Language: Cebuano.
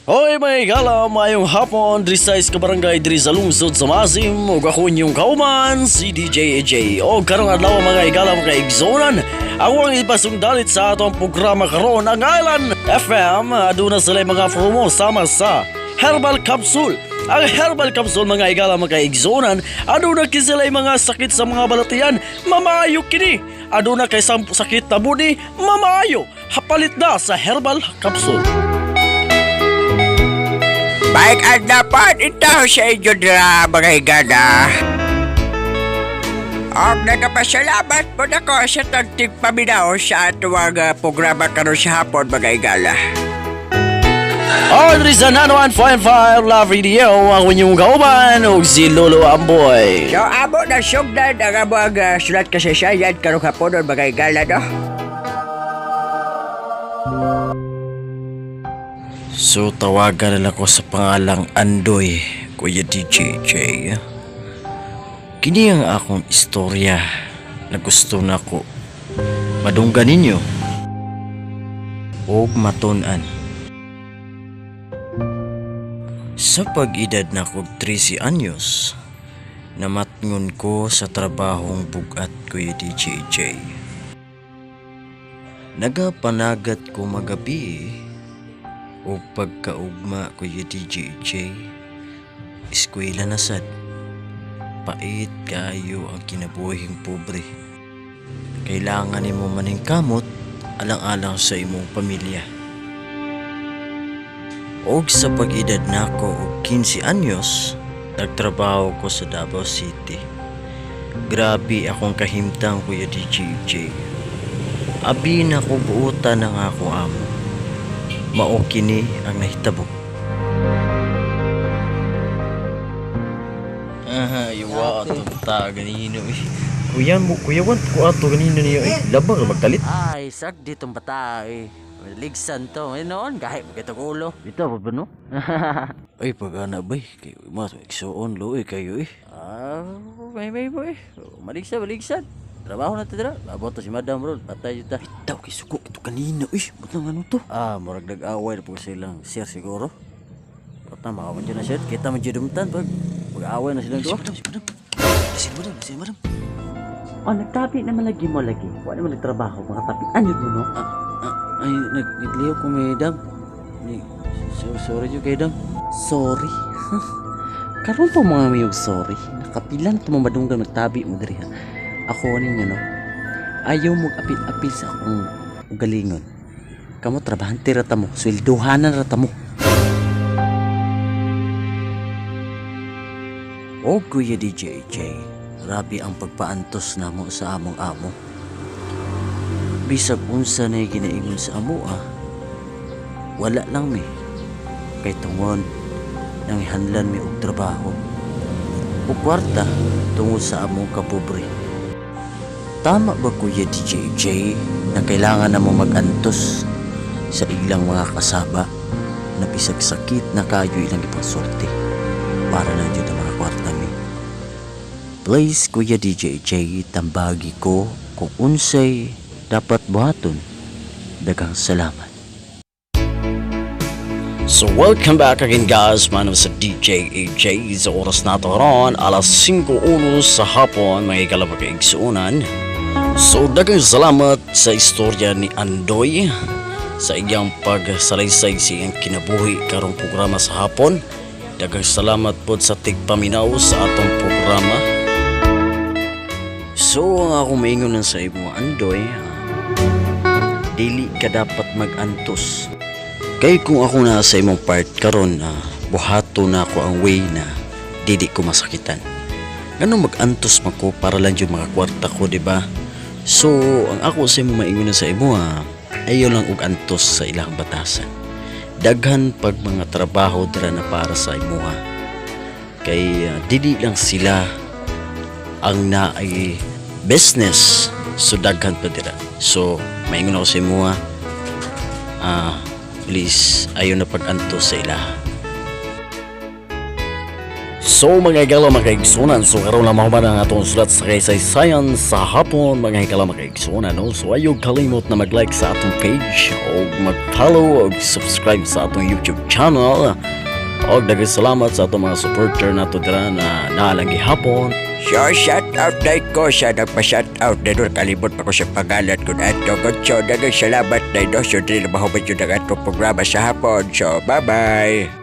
Hoy, may gala, maayong hapon diri sa ka barangay diri sa lungsod sa Maasim ug ako inyong kauman si DJ AJ. Og karong adlaw, mga igala, mga igsonan, ako ang ipasungdalit sa atong programa karon, ang Island FM. Aduna sila mga promo sama sa Herbal Capsule. Ang herbal capsule, mga igala, mga igsonan, aduna kay sila mga sakit sa mga balatian, mamaayo kini. Aduna kay sakit tabuni, mamaayo. Hapalit na sa herbal capsule. Bike at dapat itaw sa inyo dira, mga higala. Og nagapasalamat po ako sa tagtig paminaw sa atuang programa karon sa hapon, mga higala. Audrey sa 91.5 Love Radio, ang inyong kauban ug si Lolo Amboy. So amo na sugdan ang among sulat kasaysayan karong haponon, mga higala, no? So tawagan na lang ko sa pangalang Andoy, Kuya DJJ. Kini ang akong istorya na gusto na ko madunggan ninyo og matun-an. Sa pag-edad na kog 13 anyos, namatngon ko sa trabahong bugat, Kuya DJJ. Nagapanagat ko magabi o pagkaugma, Kuya DJJ, eskwela na sad. Pait kayo ang kinabuhing pobre. Kailangan nimo maningkamot alang-alang sa imong pamilya. Og sa pag-edad nako og 15 anyos, nagtrabaho ko sa Davao City. Grabe akong kahimtang, Kuya DJJ. Abi na ko buutan ng ako amo. Mao kini ang nahitabo. Ah, iwa ato ta ganino eh. Kuya mo, kuya wan ko ato ganino niyo eh. Labang ra magkalit. Ay, sak ditong bata eh. Ligsan to. Eh noon, kahit magkitog ulo. Bitaw pa ba, no? Ay, pag ana bay, kay mas igsuon lo eh kayo eh. Ah, may boy. Maligsan, maligsan. Trabaho na tira. Abot to si Madam ron. Patay ta. Bitaw kay suko ito kanino eh. Butang ano to? Ah, murag nag-away na po silang sir siguro. Bata makawan dyan na sir. Kita mo dyan dumtan pag mag-away na silang Si duha. madam, si madam. Si madam, si madam. Oh, nagtabi naman lagi mo lagi. Wala naman nagtrabaho. Mga tapi. Ano mo, no? Ah, ay, nagliyo ko, madam. Ni, so, sorry jud kay dam. Sorry. Karon pa mga mayog sorry. Nakapilan to mga madunggan magtabi mo diri ha. Ako ninyo, no. Ayaw mo apil-apil sa akong ugalingon. Kamo trabahante ra ta mo, sweldohanan ra ta mo. O Kuya DJJ, grabe ang pagpaantos namo sa among amo. Bisag unsa na ginaingon sa amo ah. Wala lang mi. Kay tungod nang ihanlan mi og trabaho. O kwarta tungod sa among kapobre. Tama ba, Kuya DJJ, na kailangan na mo magantos sa ilang mga kasaba na bisag sakit na kayo ilang ipangsulti para lang jud ang mga kwarta mi? Please, Kuya DJJ, tambagi ko kung unsay dapat buhaton. Daghang salamat. So welcome back again, guys. My name is DJ AJ. Sa oras na ito ron, alas 5:01 sa hapon, may kalabag kaigsuunan. So daghang salamat sa istorya ni Andoy sa iyang pagsalaysay sa iyang kinabuhi karong programa sa hapon. Daghang salamat po sa tigpaminaw sa atong programa. So ang ako maingon sa imo, Andoy, dili ka dapat magantos. Kay kung ako na sa imong part karon, buhato na ako ang way na dili ko masakitan. Ngano magantos man ko para lang yung makakwarta ko, di ba? So, ang ako sa imo maingon na sa imo, ayaw lang og antos sa ilang batasan. Daghan pag mga trabaho dira na para sa imuha. Kay dili lang sila ang naay business, so daghan pa dira. So, maingon ako sa imuha, please ayaw na pag-antos sa ilaha. So mga higala, mga kaigsunan, so karon lang mahuman ang atong sulat sa kasaysayan sa hapon, mga higala, mga kaigsunan, no? So ayaw kalimot na mag-like sa atong page o mag-follow o subscribe sa atong YouTube channel. O daghang salamat sa atong mga supporter nato dira na naalang gihapon. So, shout out na ko sa nagpa-shout out na doon. Kalimot pa ko sa pangalan kung ato. So, daghang salamat na ino. So, dili na mahuman yun ang atong programa sa hapon. So, bye-bye!